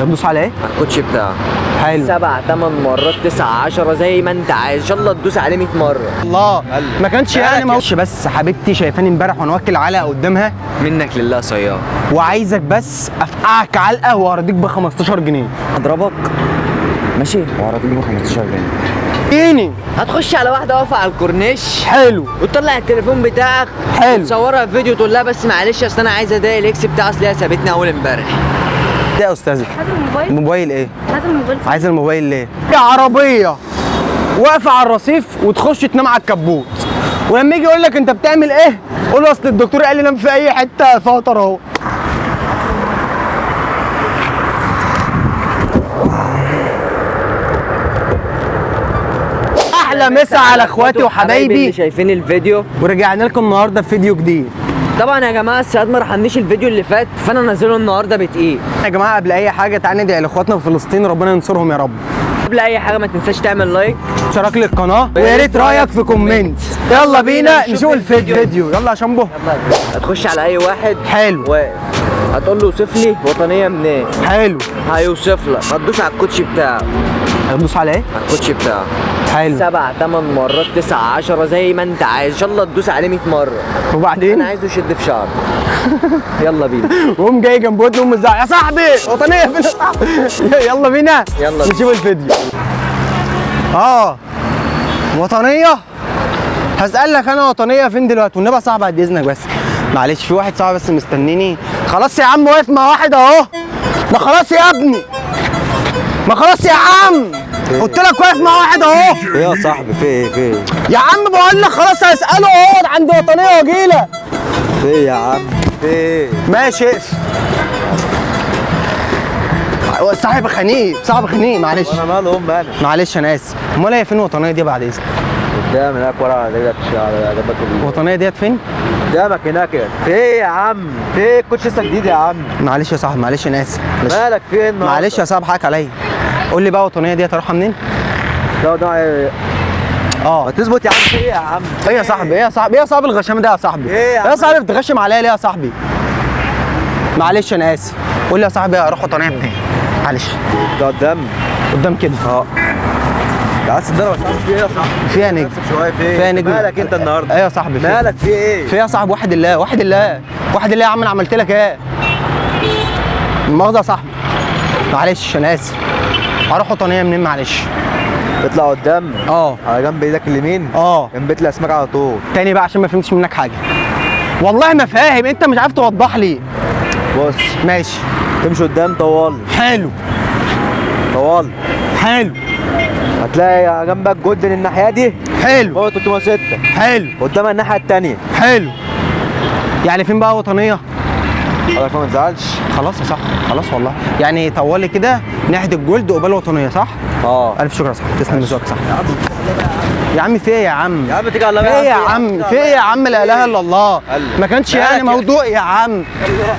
هتدوس على ايه؟ على الكوتشي بتاعه. حلو. 7 8 مرات 9 10 زي ما انت عايز، ان شاء الله تدوس عليه 100 مرة. الله ما كانش يعني ما بس حبيبتي شايفاني امبارح وانا واكل علقه قدامها. منك لله صياد. وعايزك بس افقعك علقه وارضيك ب 15 جنيه. اضربك ماشي وارضيك ب 15 جنيه. ايني هتخش على واحدة واقفة على الكورنيش. حلو. وتطلع التليفون بتاعك. حلو. تصورها في فيديو تقول لها بس معلش اصل انا عايزه اضايق ال ex بتاعي اصل هي سابتني اول امبارح. ده يا استاذه عايز الموبايل؟ موبايل ايه؟ عايز الموبايل. عايز الموبايل ليه؟ يا عربية واقفة على الرصيف وتخش تنام على الكبوت، ولما يجي يقول لك انت بتعمل ايه؟ قول له اصل الدكتور قال لي نام في اي حتة فاطر اهو. احلى مسا على اخواتي وحبايبي اللي شايفين الفيديو، ورجعنا لكم النهارده في فيديو جديد. طبعا يا جماعة السياد ما رحمنيش الفيديو اللي فات، فانا نازله النهارده بتقيل. يا جماعة قبل اي حاجة تعالى ندعي لاخواتنا في فلسطين، ربنا ينصرهم يا رب. قبل اي حاجة ما تنساش تعمل like، اشتراك للقناة، ويا ريت رايك في comment. يلا بينا نشوف الفيديو. يلا يا شامبو. هتخش على اي واحد. حلو. واقف هتقول له اوصف لي وطنية منين. حلو. هيوصف لك. هتدوس على الكوتشي بتاعه. هتدوس على ايه؟ على الكوتشي بتاعه. حلو. 7 8 مرات 9 10 زي ما انت عايز، ان شاء الله تدوس عليه 100 مرة. وبعدين انا عايزه يشد في شعره. يلا بينا. وقوم جاي جنب ودنه وقوم مزعق يا صاحبي وطنية فين يا صاحبي؟ يلا بينا يلا نشوف الفيديو. وطنية هسألك انا وطنية فين دلوقتي؟ والنبي يا صاحبي بعد اذنك بس معلش في واحد صاحبي بس مستنيني. خلاص يا عم واقف مع واحد اهو. ما خلاص يا ابني، ما خلاص يا عم، قلت لك واقف مع واحد اهو. ايه يا صاحبي في ايه؟ في ايه؟ يا عم بقول لك خلاص هسأله اهو عند وطنية واجيلك. في ايه يا عم؟ في ايه؟ ماشي اقفل. صاحب خنيق، صاحب خنيق معلش. وانا مال امي انا؟ معلش انا اسف. امال هي فين وطنية دي بعد اذنك؟ قدام هناك ورا على رجلك على جنبك. الوطنية ديت فين؟ قدامك هناك. في ايه يا عم؟ في ايه؟ الكوتش لسه جديد يا عم. معلش يا صاحبي، معلش انا اسف. مالك في ايه النهارده؟ معلش يا صاحبي حقك عليا. قول لي بقى وطنية ديت اروحها منين؟ ده ده اه ما تظبط يا عم. في ايه يا عم؟ ايه يا صاحبي؟ ايه يا صاحبي؟ ايه يا صاحبي الغشامه ده يا صاحبي؟ ايه يا عم؟ يا صاحبي بتغشم عليا ليه يا صاحبي؟ معلش انا اسف. قول لي يا صاحبي اروح وطنية منين؟ معلش. ده قدام. قدام كده. ده عايز تضرب يا صاحبي. في ايه يا صاحبي؟ فيها نجم. شوية في ايه؟ فيها نجم. مالك انت النهارده؟ ايه يا صاحبي؟ مالك في ايه؟ في ايه يا صاحبي؟ واحد الله، واحد الله، واحد الله يا عم انا عملت لك ايه؟ المؤاخذة يا صاحبي. معلش انا اسف. اروح وطنية منين معلش؟ اطلع قدام. على جنب ايدك اليمين. جنب بيت الاسماك على طول. تاني بقى عشان ما فهمتش منك حاجة. والله ما فاهم، انت مش عارف توضح لي. بص ماشي. تمشي قدام طوال. حلو. طوال. حلو. هتلاقي جنبك جولدن الناحية دي. حلو. هو 306. حلو. قدامها الناحية الثانية. حلو. يعني فين بقى وطنية؟ خلاص ما تزعلش. خلاص يا صاحبي، خلاص والله. يعني طوالي كده ناحية الجولد قبال وطنية صح؟ الف شكر يا صاحبي، تسلم لذوقك صاحبي. يا عم في ايه يا عم؟ يا عم تيجي على في ايه يا عم؟ في ايه يا عم؟ لا اله الا الله. ما كانش يعني موضوع يا عم.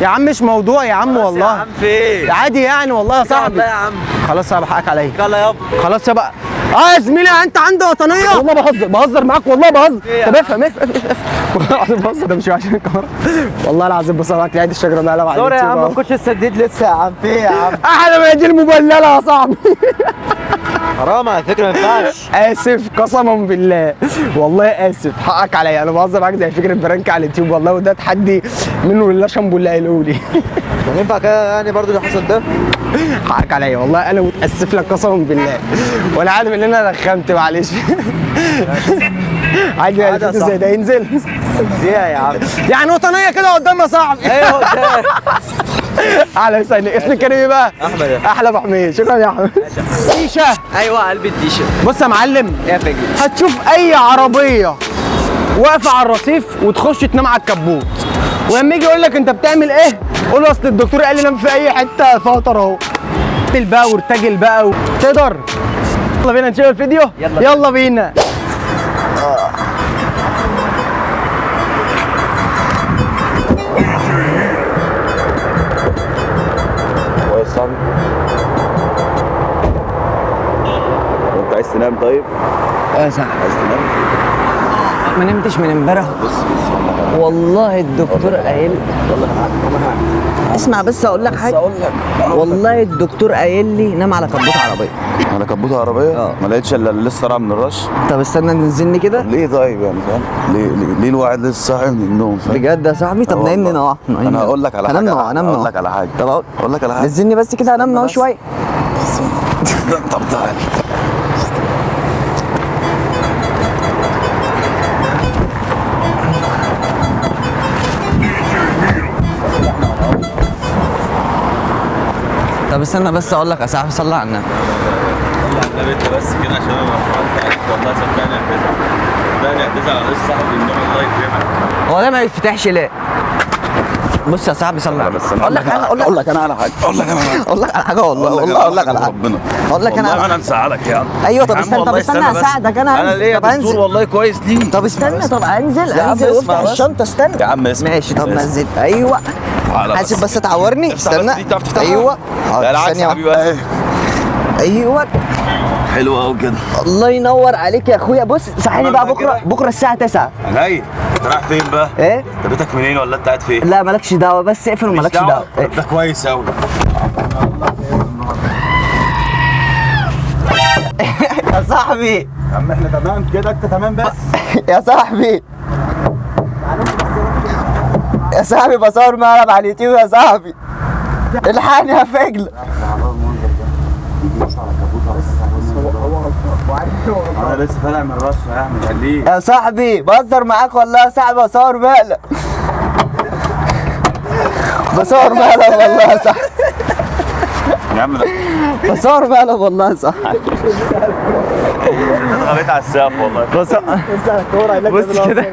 يا عم مش موضوع يا عم والله. يا عم في ايه؟ عادي يعني والله يا صاحبي. يا عم خلاص يا حقك عليا. يلا يابا. خلاص يابا. يا زميلي انت عندي وطنية؟ والله بهزر، بهزر معاك والله بهزر. طب افهم افهم افهم. والله العظيم بهزر، ده مش عشان الكاميرا. والله العظيم بصور معاك لعيد الشجرة ده على sorry يا عم الكوتش لسه جديد لسه يا عم. في ايه يا عم؟ احلى ما دي المبلله يا صاحبي. حرام على فكرة ما ينفعش. اسف قسما بالله والله اسف، حقك عليا. انا بهزر معاك زي فكرة prank على اليوتيوب والله، وده تحدي منه لله شامبو اللي قايله لي. كان ينفع كده يعني برضه اللي حصل ده؟ حقك عليا والله، انا متاسف لك قسما بالله، وانا عارف ان انا رخمت معلش. عادي يعني فيديو زي ده ينزل؟ ازاي يا عم؟ يعني وطنية كده قدام يا صاحبي. ايوه قدام. اهلا وسهلا. اسمك كريم ايه بقى؟ احمد. احلى ابو حميد. شكرا يا احمد. ديشه. ايوه قلب الديشه. بص يا معلم يا فجر، هتشوف اي عربية واقفة على الرصيف وتخش تنام على الكبوت، ولما يجي يقول لك انت بتعمل ايه؟ قول له اصل الدكتور قال لي نام في اي حتة فاطر اهو. بقى وارتجل بقى تقدر. يلا بينا نشوف الفيديو. يلا, يلا بينا. انت عايز تنام طيب؟ اه صح. عايز تنام؟ ما نمتش من امبارح. بص بص والله الدكتور قايل، اسمع بس اقول لك حاجة. والله الدكتور قايل لي نام على كبوت عربية. على كبوت عربية؟ ما لقيتش الا اللي لسه طالع من الرش. طب استنى ننزلني كده. ليه طيب يعني فاهم؟ ليه الواحد لسه صاحي من النوم فاهم؟ بجد يا صاحبي؟ طب نايمني نوع. انا هقول لك على حاجة. هقول لك على حاجة. طب اقول لك على حاجة. نزلني بس كده هنام نوع شوية. طب تعالى. طب استنى بس اقول لك يا صاحبي، صلي على النبي. صلي على النبي انت بس كده عشان انا انت عارف والله صدقني هتزعل. صدقني هتزعل على لسه صاحبي النوم. الله يكرمك. هو ده ما يتفتحش ليه؟ بص يا صاحبي صلي على النبي. اقول لك انا اقول لك انا على حاجة. اقول لك انا على حاجة. اقول لك على حاجة والله. والله اقول لك على حاجة. اقول لك انا انا مساعدك يا عم. ايوه طب استنى، طب استنى اساعدك انا. انا ليه يا دكتور والله كويس ليه؟ طب استنى، طب انزل انزل وافتح الشنطة. استنى يا عم اسمع. ماشي طب نزل. ايوه حاسب بس تعورني. استنى. ايوه لا العكس يا حبيبي. ايوه حلو قوي كده. الله ينور عليك يا اخويا. بص صحيني بقى بكره، بكره الساعة 9. عينيا. انت رايح فين بقى؟ ايه؟ انت بيتك منين ولا انت قاعد فين؟ لا مالكش دعوه، بس اقفل ومالكش دعوه. طب ده كويس قوي. يا صاحبي يا عم احنا تمام كده، انت تمام بس. يا صاحبي يا صاحبي بصور مقلب على اليوتيوب يا صاحبي. الحقني يا فجل. انا لسه طالع من الرش يا احمد. خليه يا صاحبي بهزر معاك والله يا صاحبي. بصور مقلب، بصور مقلب والله يا صاحبي. يا عم ده بصور مقلب والله يا صاحبي. انا غبيت على السقف والله. بص كده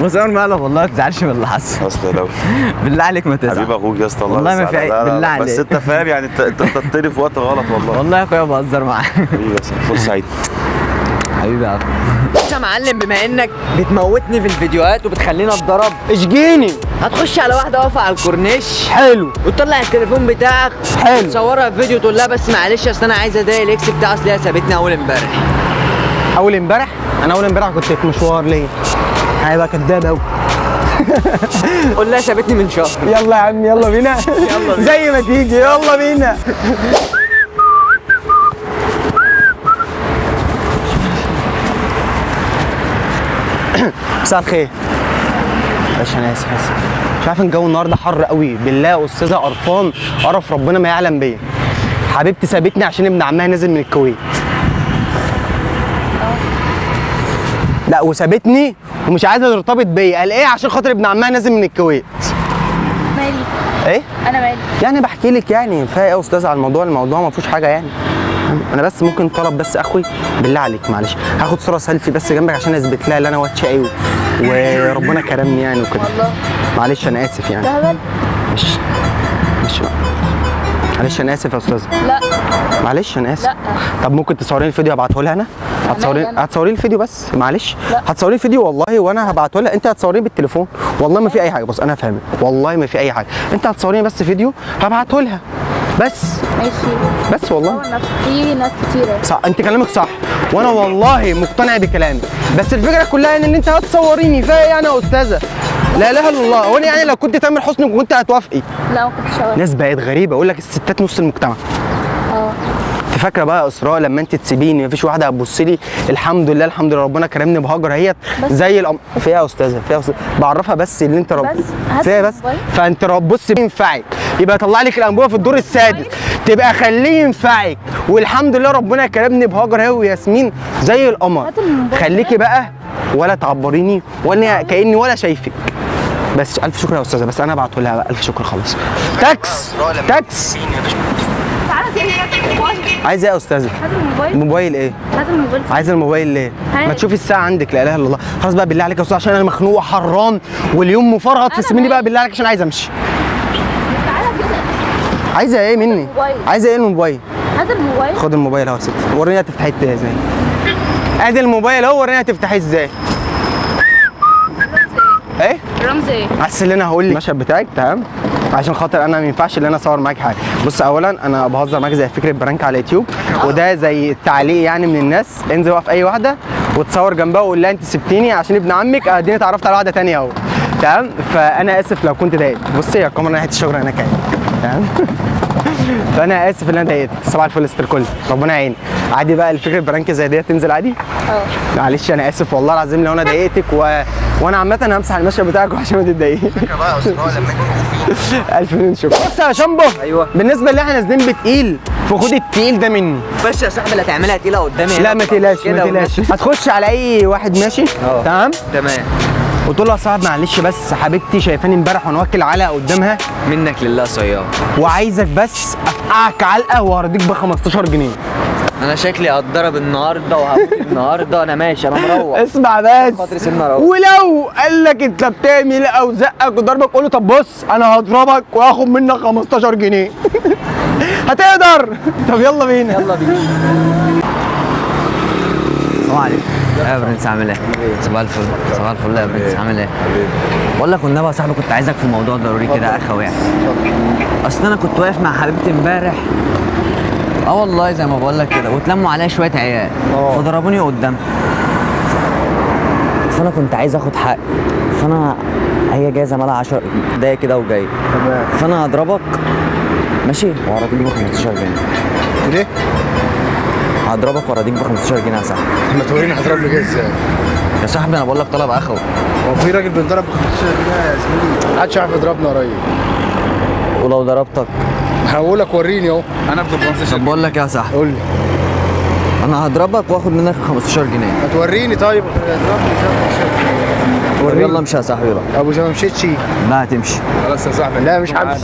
بصور مقلب والله. ما تزعلش من اللي حصل. اصل لو بالله عليك ما تزعل. حبيب اخوك يا اسطى والله ما في عيب بالله عليك. بس انت فاهم يعني، انت اخترتني في وقت غلط والله. والله يا اخويا بهزر معاك. حبيبي يا اسطى، فرصة سعيدة حبيبي يا اخويا. بص يا معلم، بما انك بتموتني في الفيديوهات وبتخليني اتضرب، اشجيني. هتخش على واحدة واقفة على الكورنيش. حلو. وتطلع التليفون بتاعك. حلو. تصورها في فيديو تقول لها بس معلش اصل انا عايزه اضايق ال ex بتاعي، اصل هي سابتني اول امبارح. اول امبارح؟ انا اول امبارح كنت في مشوار. ليه؟ هيبقى كداب قوي. قول لها سابتني من شهر. يلا يا عم يلا بينا. يلا بينا زي ما تيجي. يلا بينا. مساء الخير. معلش انا اسف، اسف. مش عارف الجو النهارده حر قوي. بالله يا استاذه قرفان قرف ربنا ما يعلم بيا. حبيبتي سابتني عشان ابن عمها نازل من الكويت. لا وسابتني ومش عايزه ترتبط بيا. قال ايه؟ عشان خاطر ابن عمها نازل من الكويت. مالي؟ ايه؟ انا مالي؟ يعني بحكي لك يعني. كفاية يا استاذه على الموضوع، الموضوع ما فيهوش حاجة يعني. انا بس ممكن طلب بس اخوي بالله عليك معلش، هاخد صوره سيلفي بس جنبك عشان اثبت لها ان انا واد شقي وربنا كرمني يعني وكده. والله معلش انا اسف يعني. ده ماشي ماشي معلش انا اسف يا استاذه. لا معلش انا اسف. لا طب ممكن تصوري الفيديو ابعته لها انا؟ هتصوري الفيديو بس معلش. هتصوري الفيديو والله وانا هبعته لها. انت هتصوريه بالتليفون والله ما في اي حاجة. بص انا فاهمك والله ما في اي حاجة. انت هتصوريني بس فيديو هبعته لها بس. ماشي بس والله في ناس كتيرة. صح انت كلامك صح وانا والله مقتنع بكلامك، بس الفكرة كلها ان انت هتصوريني فيها يعني يا استاذه. لا اله الا الله. هو انا يعني لو كنت تامر حسني كنت هتوافقي؟ لا ما كنتش هوافق. ناس بقت غريبة، اقول لك الستات نص المجتمع. انت فاكره بقى يا اسراء لما انت تسيبيني مفيش واحدة هتبص لي؟ الحمد لله الحمد لله ربنا كرمني بهاجر اهيت زي الأم. فيها يا استاذه، فيها أستاذة. بعرفها بس اللي انت رب فيها بس. فانت رب بص ينفعك يبقى طلع لك الانبوبة في الدور السادس تبقى خليه ينفعك. والحمد لله ربنا كرمني بهاجر اهي وياسمين زي القمر. خليكي بقى ولا تعبريني ولا كاني ولا شايفك. بس الف شكر يا استاذه. بس انا بعته لها بقى. الف شكر خلاص. تاكس تاكس. عايزه ايه يا استاذه؟ عايزه الموبايل. موبايل ايه؟ عايزه الموبايل. عايزه الموبايل ليه؟ ما تشوفي الساعة عندك. لا اله الا الله. خلاص بقى بالله عليك يا استاذه عشان انا مخنوق وحران واليوم مفرهد. فسيبيني بقى بالله عليك عشان عايز امشي. تعالى كده. عايزه ايه مني؟ عايزه ايه الموبايل؟ عايزه الموبايل. خد الموبايل اهو يا ستي. وريني هتفتحيه ازاي. ادي الموبايل اهو، وريني هتفتحيه ازاي. ايه؟ رمز ايه؟ عسل اللي انا هقول لك المشهد بتاعك تمام؟ عشان خاطر انا ما ينفعش ان انا اصور معاك حاجة. بص اولا انا بهزر معاك زي فكرة prank على اليوتيوب، وده زي التعليق يعني من الناس، انزل وقف اي واحدة وتصور جنبها وقول لها انت سبتيني عشان ابن عمك، اديني اتعرفت على واحدة ثانية اهو. تمام؟ فانا اسف لو كنت ضايقت. بصي يا الكاميرا ناحية الشجرة هناك اهي. تمام؟ فانا اسف ان انا ضايقتك. صباح الفل ستر الكل، ربنا يعينك. عادي بقى الفكرة prank زي ديت تنزل عادي؟ معلش انا اسف والله العظيم لو انا ضايقتك وانا عامة همسح المشهد بتاعك عشان ما تتضايقيش. الف مليون شكر. بص يا شامبو، ايوه بالنسبة اللي احنا نازلين بتقيل، فخد التقيل ده مني. بس يا صاحبي اللي هتعملها تقيلة قدامي. لا ما تقلقش ما تقلقش، هتخش على اي واحد ماشي. تمام تمام، وتقول له يا صاحبي معلش بس حبيبتي شايفاني امبارح وانا واكل علقه قدامها، منك لله صياد، وعايزك بس افقعك علقه وهرضيك ب 15 جنيه. انا شكلي هتضرب النهارده وهموت النهارده. انا ماشي، انا مروح. اسمع بس، خاطري سيبني اروح. ولو قال لك انت بتعمل او زقك وضربك قول له طب بص انا هضربك واخد منك 15 جنيه. هتقدر؟ طب يلا بينا يلا بينا. السلام عليكم يا برنس، عامل ايه؟ صباح الفل. صباح الفل يا برنس، عامل ايه؟ بقول لك والنبي يا صاحبي كنت عايزك في موضوع ضروري كده اخوي يعني. اصل انا كنت واقف مع حبيبتي امبارح، والله زي ما بقول لك كده، واتلموا عليا شوية عيال فضربوني قدام، فانا كنت عايز اخد حقي، فانا هي جاية زمالها 10 دقايق كده وجاي، تمام، فانا هضربك ماشي وهرضيك ب 15 جنيه. ليه؟ هضربك وارضيك ب 15 جنيه يا صاحبي. ما توريني هتضربني كده ازاي؟ يا صاحبي انا بقول لك طلب اخوي. هو في راجل بينضرب ب 15 جنيه يا زميلي؟ محدش عارف يضربني قريب. ولو ضربتك؟ هقول لك وريني اهو. انا ب 15. طب بقول لك يا صاحبي، قول لي. انا هضربك واخد منك 15 جنيه. ما توريني طيب. اضربني 15 جنيه. وريني. يلا امشي يا صاحبي بقى. ابو ما مشيتش. لا هتمشي. خلاص يا صاحبي. لا مش همشي.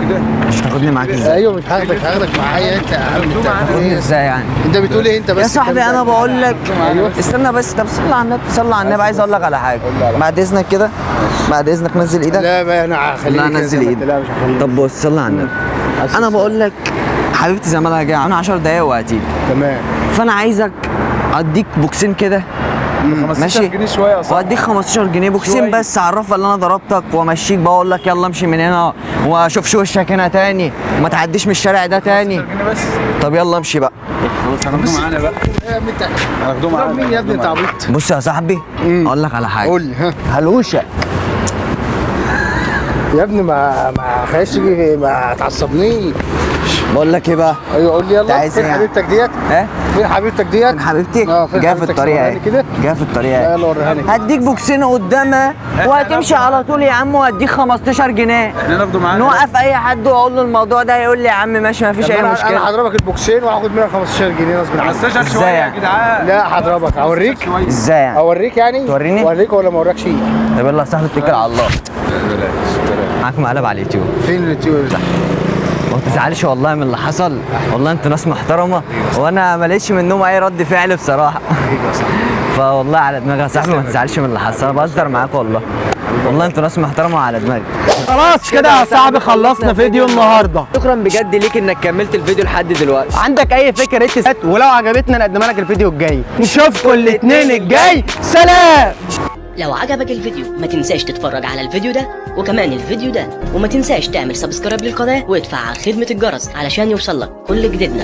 كده مش هتاخدني معاك ازاي؟ ايوه مش هاخدك، هاخدك معايا انت يا عم. انت هتاخدني ازاي يعني؟ انت بتقول ايه انت بس؟ يا صاحبي انا بقول لك. ايوه استنى بس، طب صلي على النبي، صلي على النبي. عايز اقول لك على حاجة بعد اذنك كده، بعد اذنك نزل ايدك. لا ما انا هخليك. لا نزل ايدك. لا مش هخليك. طب بص صلي على النبي، انا بقول لك حبيبتي زمالها جاية عامله 10 دقايق وهتيجي. تمام. فانا عايزك اديك بوكسين كده 15 جنيه شوية يا صاحبي. واديك 15 جنيه بوكسين بس، اعرفها ان انا ضربتك وامشيك بقى، اقول لك يلا امشي من هنا واشوفش وشك هنا تاني وما تعديش من الشارع ده تاني. 15 جنيه بس. طب يلا امشي بقى. خلاص هناخده معانا بقى. يا ابني انت هناخده معانا. مين يا ابني انت عبيط؟ بص يا صاحبي اقول لك على حاجة. قول لي. ها. هلوشك يا ابني ما خليش تيجي، ما تعصبنيش. بقول لك ايه بقى؟ ايوه قول لي يلا. فين حبيبتك ديت؟ ايه؟ فين حبيبتك ديت؟ فين حبيبتي؟ جاية في الطريق اهي. جاية في الطريق اهي. يلا وريها لي. هديك بوكسين قدامها وهتمشي على طول يا عم، وهديك 15 جنيه. احنا ناخده معانا. نوقف اي حد واقول له الموضوع ده هيقول لي يا عم ماشي ما فيش اي مشكلة. انا هضربك البوكسين وهاخد منك 15 جنيه غصب عنك. 15 شوية يا جدعان. لا هضربك. اوريك؟ ازاي يعني؟ اوريك يعني؟ توريني؟ اوريك ولا ما اوريكش؟ طب يلا يا صاحبي اتكل على الله. معاك مقلب على اليوتيوب. فين اليوتيوب؟ ما تزعلش والله من اللي حصل، والله انتوا ناس محترمه وانا ما لقيتش منهم اي رد فعل بصراحة. فوالله على دماغي يا صاحبي، ما تزعلش من اللي حصل، انا بهزر معاك والله. والله انتوا ناس محترمه على دماغي. خلاص كده يا صاحبي خلصنا فيديو النهارده. شكرا بجد ليك انك كملت الفيديو لحد دلوقتي. عندك اي فكرة ريت، ولو عجبتنا نقدمها لك الفيديو الجاي. نشوفكم الاثنين الجاي. سلام. لو عجبك الفيديو ما تنساش تتفرج على الفيديو ده وكمان الفيديو ده، وما تنساش تعمل subscribe للقناة وتفعل خدمة الجرس علشان يوصلك كل جديدنا.